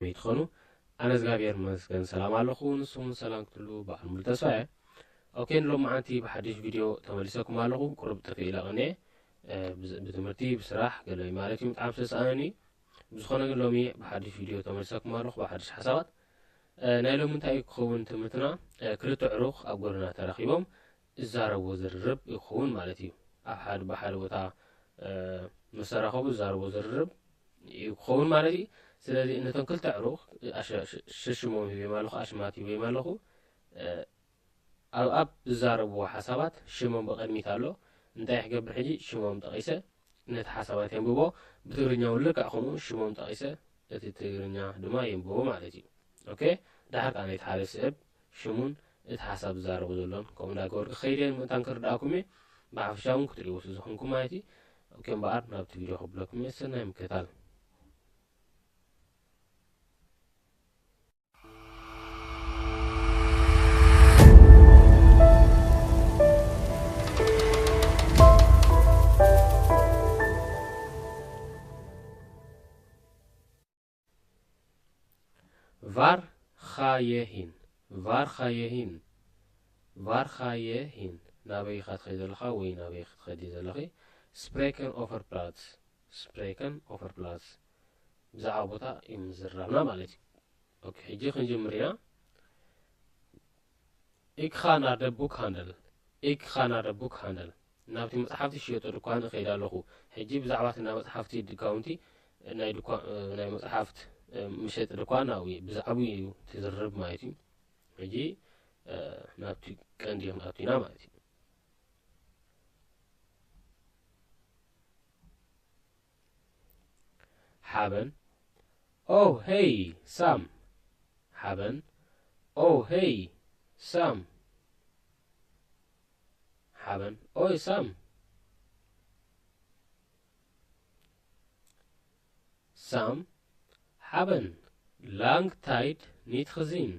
ከመይ ትኾኑ? ኣነ እግዚኣብሔር ይመስገን ሰላም ኣለኹ፣ ንስኹም ሰላም ክትህሉ በዓል ሙሉ ተስፋ እየ። ኦኬ፣ ንሎማዓንቲ ብሓድሽ ቪድዮ ተመሊሰኩም ኣለኹ። ቁሩብ ጥፍእ ኢለ ቀንየ፣ እ፣ ብዝ-፣ ብትምህርቲ፣ ብስራሕ፣ ገለ ማለት እዩ፣ ብጣዕሚ ስለ ዝሰኣነኒ። ብዝኾነ ግን ሎሚ ብሓድሽ ቪድዮ ተመሊሰኩም ኣለኹ፣ ብሓድሽ ሓሳባት። እ፣ ናይ ሎሚ እንታይ እዩ ክኸውን ትምህርትና? እ፣ ክልተ ኣዕሩኽ ኣብ ጎደና ተራኺቦም ዝዛረብዎ ዝርርብ ይኸውን ማለት እዩ። ኣብ ሓደ፣ ብሓደ ቦታ፣ እ፣ ምስ ተራኸቡ ዝዛረብዎ ዝርርብ ይኸውን ማለት እዩ። ስለዚ ነቶም ክልተ ኣዕሩኽ ኣሸ-፣ ሸ-፣ ሽሞም ሂበዮም ኣለኹ፣ ኣሽማት ሂበዮም ኣለኹ። እ፣ ኣብ፣ ኣብ ዝዛረብዎ ሓሳባት ሽሞም ብቕድሚት ኣሎ። እንታይ ክገብር ሕጂ? ሽሞም ጠቒሰ ነቲ ሓሳባት የንብቦ። ብትግርኛ እውን ልክዕ ከምኡ ሽሞም ጠቒሰ እቲ ትግርኛ ድማ የንብቦ ማለት እዩ። ኦኬ፣ ደሓር ከኣ ነቲ ሓደ ስዕብ ሽሙን እቲ ሓሳብ ዝዛረቦ ዘሎን ከምኡ እንዳገበርኩ ክኸይድ እየ፣ ንምእንታን ክርድኣኩም እየ። ብሓፈሻ እውን ክትርእይዎ ስለ ዝኾንኩም ማለት እዩ። ኦኬ፣ እምበኣር ናብቲ ቪድዮ ከብለኩም እየ። ሰናይ ምክትታል። ቫር ኻየሂን፣ ቫር ኻየሂን፣ ቫር ኻየሂን፣ ናበይ ኢኻ ትኸይድ ዘለኻ ወይ ናበይ ኢኺ ትኸዲ ዘለኺ? ስፕሬከን ኦፈር ፕላትስ፣ ስፕሬከን ኦፈር ፕላትስ፣ ብዛዕባ ቦታ እዩ ምዝራብና ማለት እዩ። ኦኬ፣ ሕጂ ክንጅምር ኢና። ኢክ ኻ ናር ደ ቡክ ሃንደል፣ ኢክ ኻ ናር ደ ቡክ ሃንደል፣ ናብቲ መጽሓፍቲ ዝሽየጦ ድኳን እኸይድ ኣለኹ። ሕጂ ብዛዕባ እቲ ናይ መጽሓፍቲ ዲካውንቲ፣ ናይ ድኳ-፣ ናይ መጽሓፍት፣ እ፣ መሸጢ ድኳን ናብኡ እዩ፣ ብዛዕባኡ እዩ ትዝርብ ማለት እዩ። ሕጂ፣ እ፣ ናብቲ ቀንዲ ክንኣቱ ኢና ማለት እዩ። ሓበን። ኦ፣ ሄይ፣ ሳም። ሓበን። ኦ፣ ሄይ፣ ሳም። ሓበን። ኦይ፣ ሳም። ሳም። ሓበን። ላንግ ታይት ኒት ኽዚን።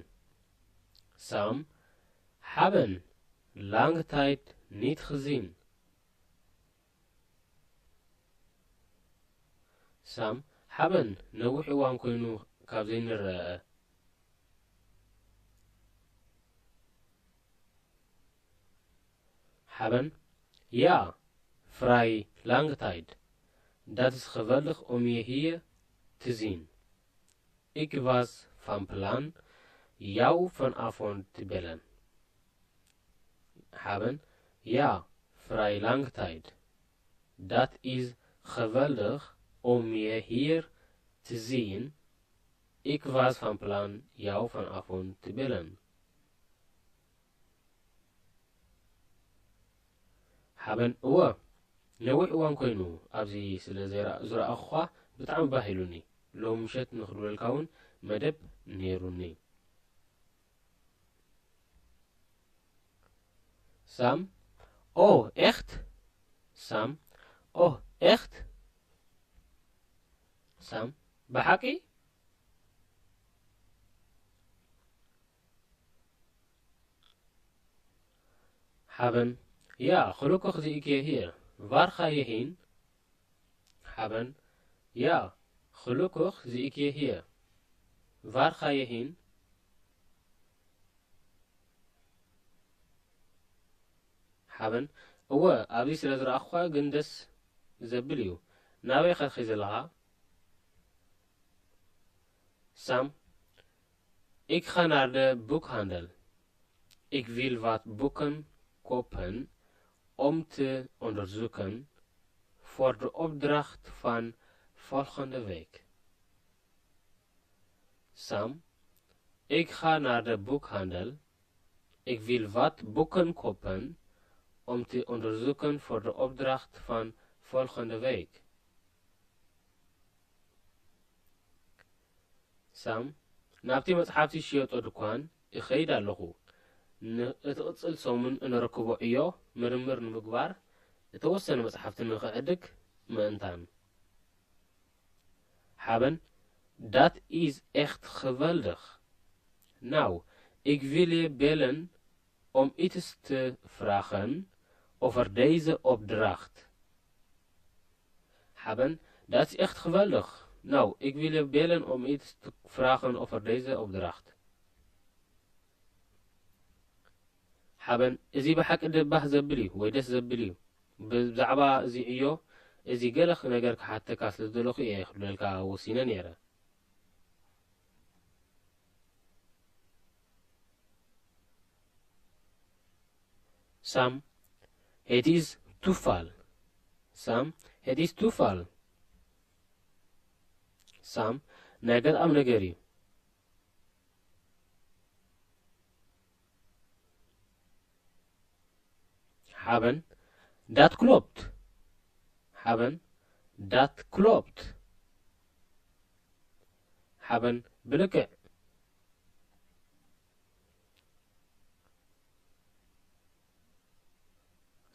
ሳም። ሓበን። ላንግ ታይት ኒት ኽዚን። ሳም፣ ሓበን፣ ነዊሕ እዋን ኮይኑ ካብ ዘይንረኣእ። ሓበን፣ ያ፣ ፍራይ ላንግ ታይድ፣ ዳትስ ኸቨልድኽ ኦምየ ሂየ ትዚን። Ik was van plan jou vanavond te bellen. ሓበን፣ ያ፣ ፍራይ ላንግ ታይድ። Dat is geweldig om je hier te zien. Ik was van plan jou vanavond te bellen. ሓበን፣ እወ፣ ነዊሕ እዋን ኮይኑ ኣብዚ ስለ ዘይራ-፣ ዝረኣኹኻ ብጣዕሚ ባህ ኢሉኒ። ሎም ምሸት ንኽድውለልካ እውን መደብ ነይሩኒ። ሳም፣ ኦ፣ ኤኽት? ሳም፣ ኦ፣ ኤኽት? ሳም፣ ብሓቂ? ሓበን፣ ያ፣ ኽሉኩኽ ዚእኬ ሂር፣ ቫርኻ የሂን? ሓበን፣ ያ፣ ኽሉኩኽ ዚእኬ ሂር፣ ቫርኻ የሂን? ሓበን፣ እወ፣ ኣብዚ ስለ ዝረኣኹኻ ግን ደስ ዘብል እዩ። ናበይ ኸ ትኸይድ ዘለኻ? ሳም፣ ik ga naar de boekhandel. Ik wil wat boeken kopen om te onderzoeken voor de opdracht van volgende week. Sam, ik ga naar de boekhandel. Ik wil wat boeken kopen om te onderzoeken voor de opdracht van volgende week. ሳም፣ ናብቲ መጽሓፍቲ ዝሽየጦ ድኳን እኸይድ ኣለኹ። ን-፣ እቲ ቅጽል ሰሙን እንረክቦ ዕዮ ምርምር ንምግባር እተወሰነ መጽሓፍቲ ንኽዕድግ ምእንታን። ሓበን፣ dat is echt geweldig. Nou, ik wil je bellen om iets te vragen over deze opdracht. ሓበን፣ dat is echt geweldig. Nou, ik wil je bellen om iets te vragen over deze opdracht. ሓበን፣ እዚ ብሓቂ ደባህ ዘብል እዩ ወይ ደስ ዘብል እዩ። ብዛዕባ እዚ ዕዮ እዚ ገለ ነገር ክሓተካ ስለ ዝደለኹ እየ ክብለልካ ወሲነ ነይረ። ሳም፣ het is toeval. ሳም፣ het is toeval. ሳም፣ ናይ ኣጋጣሚ ነገር እዩ። ሓበን፣ dat klopt. ሓበን፣ dat klopt. ሓበን፣ ብልክዕ።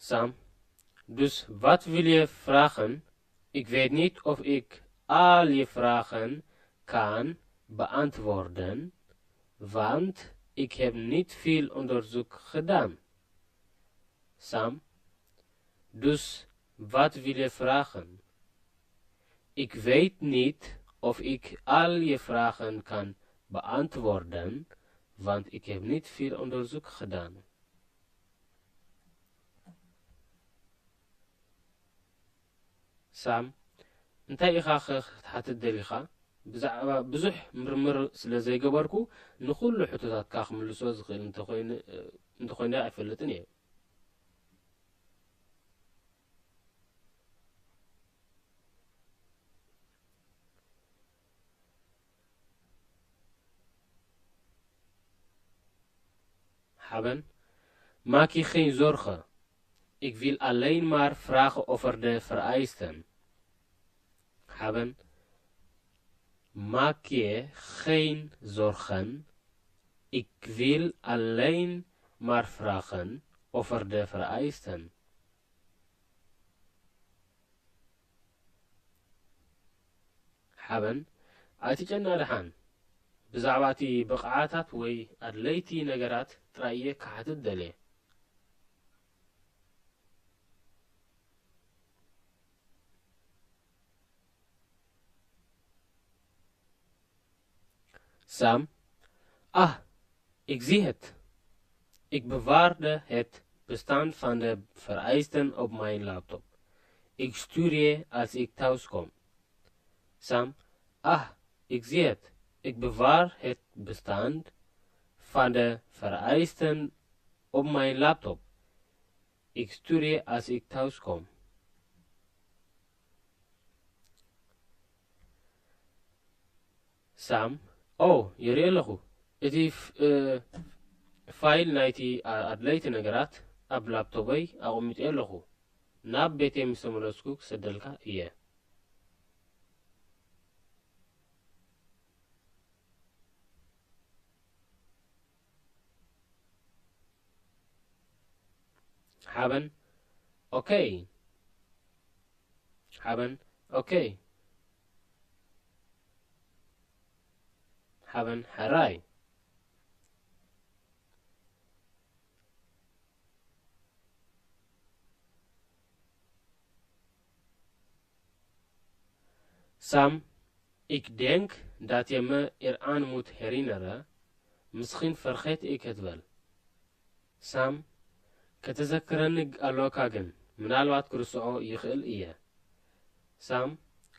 Sam, dus wat wil je vragen? Ik weet niet of ik al je vragen kan beantwoorden, want ik heb niet veel onderzoek gedaan. Sam, dus wat wil je vragen? Ik weet niet of ik al je vragen kan beantwoorden, want ik heb niet veel onderzoek gedaan. ሳም፣ እንታይ ኢኻ ኸ ክትሓትት ደሊኻ? ብዛዕባ ብዙሕ ምርምር ስለ ዘይገበርኩ፣ ንኹሉ ሕቶታትካ ክምልሶ ዝኽእል እንተኾይነ ኣይፈልጥን እየ። Haben, maak je geen zorgen. Ik wil alleen maar vragen over de vereisten. Haben, maak je geen zorgen. Ik wil alleen maar vragen over de vereisten. ሓበን፣ ኣይትጨነቕ ደሓን። ብዛዕባ እቲ ብቕዓታት ወይ ኣድለይቲ ነገራት ጥራይ እየ ክሓትት ደልየ። ሳም፣ ኣህ፣ Ik zie het. Ik bewaarde het bestand van de vereisten op mijn laptop. Ik stuur je als ik thuis kom. Sam, ah, ik zie het. Ik bewaar het bestand van de vereisten op mijn laptop. Ik stuur je als ik thuis kom. ሳም፣ ኦ፣ ይርኢ ኣለኹ። እቲ ፍ-፣ እ፣ ፋይል ናይቲ ኣ-፣ ኣድለይቲ ነገራት ኣብ ላፕቶበይ ኣቐሚጠዮ ኣለኹ። ናብ ቤተይ ምስ ተመለስኩ ክሰደልካ እየ። ሓበን፣ ኦኬ። ሓበን፣ ኦኬ። ሓበን፣ ሕራይ። Sam, ik denk dat je me eraan moet herinneren. Misschien vergeet ik het wel. ሳም፣ ከተዘክረኒ ኣለካ ግን፣ ምናልባት ክርስዖ ይኽእል እየ። ሳም፣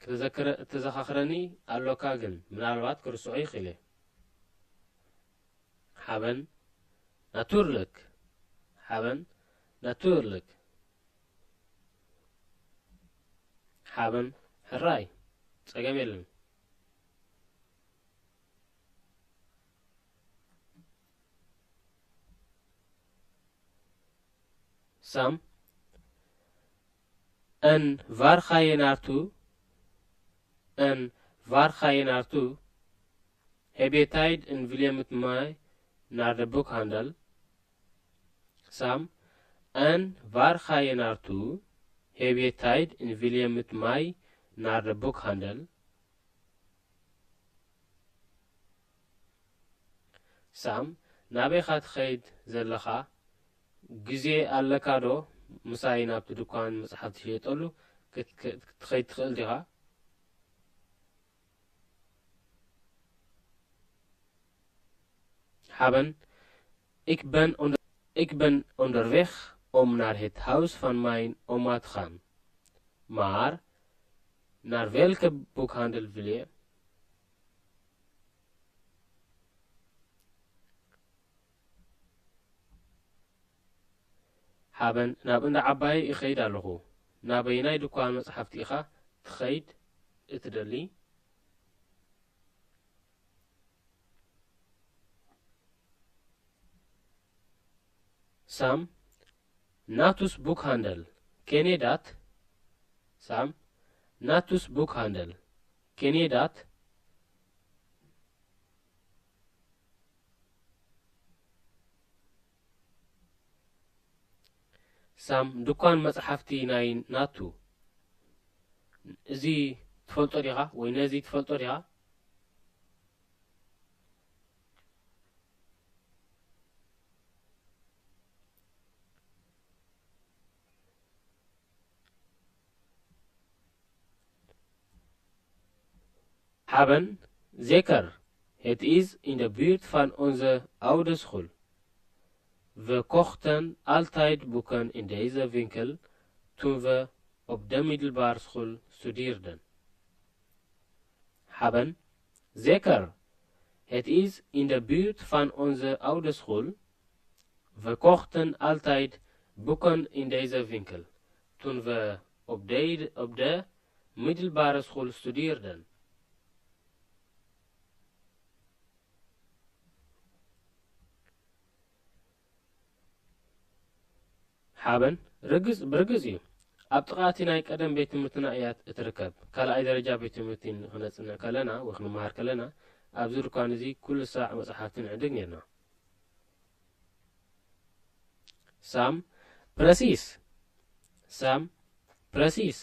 ከተዘክረ-፣ ተዘኻኽረኒ ኣለካ ግን፣ ምናልባት ክርስዖ ይኽእል እየ። ሓበን፣ ናቱርልክ። ሓበን፣ ናቱርልክ። ሓበን፣ ሕራይ፣ ጸገም የለን። Sam, en waar ga je naartoe? En waar ga je naartoe? Heb je tijd en wil je met mij naar de boekhandel? Sam, en waar ga je naartoe? Heb je tijd en wil je met mij naar de boekhandel? ሳም፣ ናበይ ኢኻ ትኸይድ ዘለኻ? ግዜ ኣለካ ዶ ምሳይ ናብቲ ድኳን መጽሓፍ ትሸየጠሉ ክት-፣ ክት-፣ ክትኸይድ ትኽእል ዲኻ? Haben, ik ben, onder, ik ben onderweg om naar het huis van mijn oma te gaan. Maar naar welke boekhandel wil je? Haben, ናብ እንዳ ዓባይ ይኸይድ ኣለኹ። ናበየናይ ድኳን መጽሓፍቲ ኢኻ ትኸይድ እትደሊ? Sam, Natus Boekhandel, ken je dat? Sam, Natus Boekhandel, ken je dat? Sam, ድኳን መጽሓፍቲ ናይ ናቱ። እዚ ትፈልጦ ዲኻ ወይ ነዚ ትፈልጦ ዲኻ? Haben, zeker. Het is in de buurt van onze oude school. We kochten altijd boeken in deze winkel toen we op de middelbare school studeerden. Haben, zeker. Het is in de buurt van onze oude school. We kochten altijd boeken in deze winkel toen we op de, op de middelbare school studeerden. Haben, ርግጽ፣ ብርግጽ እዩ። ኣብ ጥቓ እቲ ናይ ቀደም ቤት ትምህርትና እያ እትርከብ። ካልኣይ ደረጃ ቤት ትምህርቲ ክነጽንዕ ከለና ወይ ክንመሃር ከለና፣ ኣብዚ ድኳን እዚ ኩሉ ሳዕ መጽሓፍቲ ንዕድግ ነርና። Sam, precies. Sam, precies.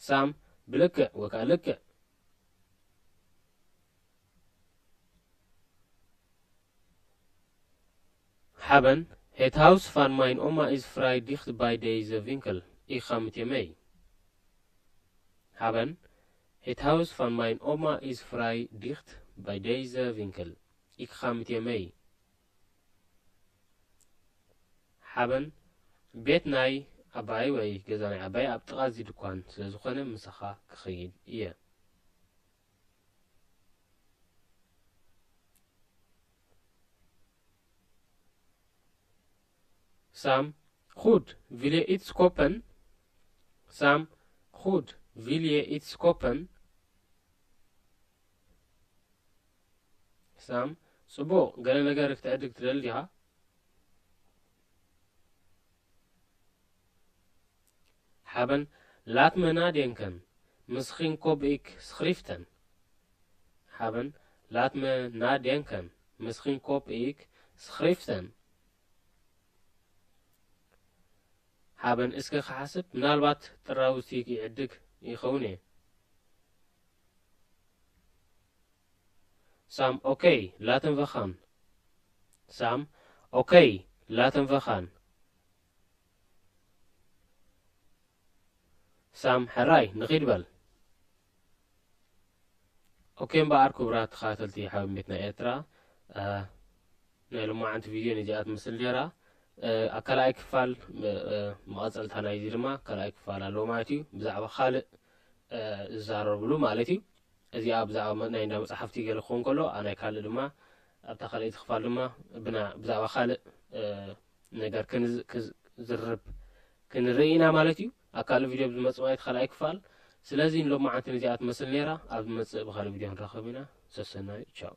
Sam, ብልክዕ ወይ ከዓ ልክዕ። Haben, het huis van mijn oma is vrij dicht bij deze winkel. Ik ga met je mee. Haben, het huis van mijn oma is vrij dicht bij deze winkel. Ik ga met je mee. Haben, ቤት ናይ ዓባይ ወይ ገዛ ናይ ዓባይ ኣብ ጥቓ እዚ ድኳን ስለ ዝኾነ ምሳኻ ክኸይድ እየ። Sam, goed, wil je iets kopen? Sam, goed, wil je iets kopen? Sam, ጽቡቕ፣ ገለ ነገር ክትዕድግ ትደሊ ዲኻ? Haben, laat me nadenken. Misschien koop ik schriften. Haben, laat me nadenken. Misschien koop ik schriften. Haben, እስከ ክሓስብ፣ ምናልባት ጥራውቲ ይዕድግ ይኸውን እየ። Sam, oké, laten we gaan. Sam, oké, laten we gaan. Sam, ሕራይ ንኺድ በል። ኦኬ እምበኣር ክቡራት ተኸታተልቲ ሓበን ቤትና ኤርትራ፣ እ፣ ናይ ሎማዓንቲ ቪድዮ ነዚኣ ትመስል ነይራ። እ፣ ኣብ ካልኣይ ክፋል፣ እ፣ እ፣ መቐጸልታ ናይዚ ድማ ካልኣይ ክፋል ኣለዎ ማለት እዩ። ብዛዕባ ካልእ፣ እ፣ ዝዛረብሉ ማለት እዩ። እዚኣ ብዛዕባ መ-፣ ናይ እንዳ መጽሓፍቲ ገለ ክኸውን ከሎ፣ ኣብ ናይ ካልእ ድማ፣ ኣብታ ካልኣይቲ ክፋል ድማ ብና-፣ ብዛዕባ ካልእ፣ እ፣ ነገር ክንዝ-፣ ክዝ-፣ ዝርብ ክንርኢ ኢና ማለት እዩ። ኣብ ካልእ ቪድዮ ብዝመጽእ ማለት ካልኣይ ክፋል። ስለዚ ንሎማዓንቲ ነዚኣ ትመስል ነይራ። ኣብ ዝመጽእ ብኻልእ ቪድዮ ክንራኸብ ኢና። ሰሰናዩ። ቻው።